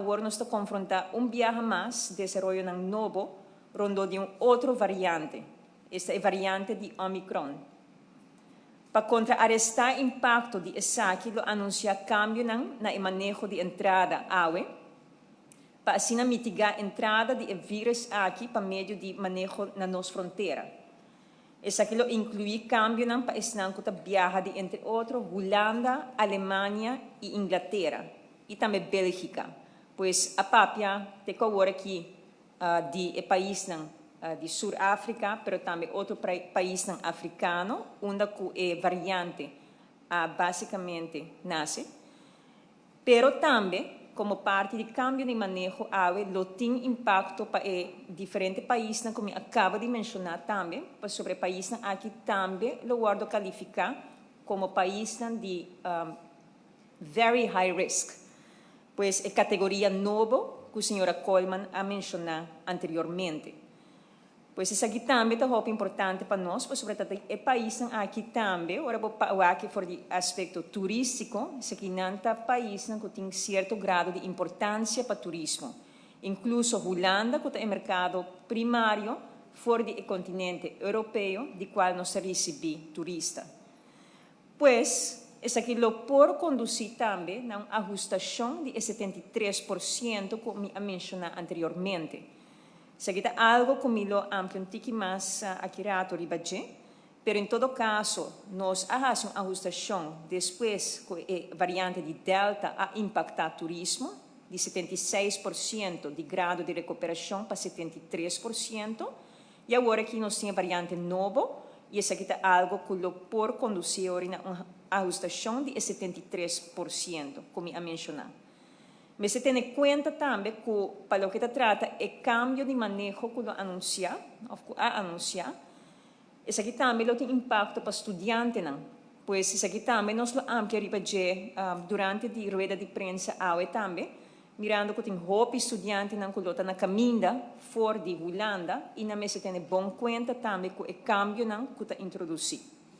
awor nos ta konfrontá un biaha mas desaroyonan nobo rondó di un otro variante, esta e variante di Omicron. Pa kontraarestá impakto di esaki lo anunsiá kambionan na e maneho di entrada awe, pa asina mitigá entrada di e vírùs aki pa medio di maneho na nos frontera. Esaki lo inkluí kambionan pa esnan ku ta biaha di entre otro Hulanda, Alemania i Inglatera, i tambe Bélgika. Pues a papia te ku awor aki di e paisnan di Sur Afrika, pero tambe otro paisnan afrikano unda ku e variante a básikamente nase. Pero tambe komo parti di kambio di maneho awe lo tin impakto pa e diferente paisnan ku mi a kaba di menshoná tambe, pasobra e paisnan aki tambe lo wòrdu kalifiká komo paisnan di very high risk. Pues e kategoria nobo ku señora Koolman a menshoná anteriormente. Pues esaki tambe ta hopi importante pa nos, pasobra ta e paisnan aki tambe, ora bo wak for di aspekto turístiko, esakinan ta paisnan ku tin sierto grado di importansia pa turismo. Inkluso Hulanda ku ta e merkado primario for di e kontinente europeo di kual nos ta risibí turista. Pues, esaki lo por kondusí tambe na un ahustashon di e 73% ku mi a menshoná anteriormente. Esaki ta algu ku mi lo amplia un tiki mas aki ratu riba dje, pero en todo kaso nos a hasi un ahustashon despues ku e variante di Delta a impaktá turismo, di 76% di grado di rekuperashon pa 73%, i awor aki nos tin e variante nobo i esaki ta algu ku lo por kondusí ori na un ahustashon di e 73% ku mi a menshoná. Mester tene kuenta tambe ku pa loke ta trata e kambio di maneho ku lo anunsiá òf ku a anunsiá, esaki tambe lo tin impakto pa studiantenan. Pues esaki tambe nos lo amplia riba dje durante di rueda di prensa awe tambe, mirando ku tin hopi studiantenan ku lo ta na kaminda for di Hulanda i nan mester tene bon kuenta tambe ku e kambionan ku ta introdusí.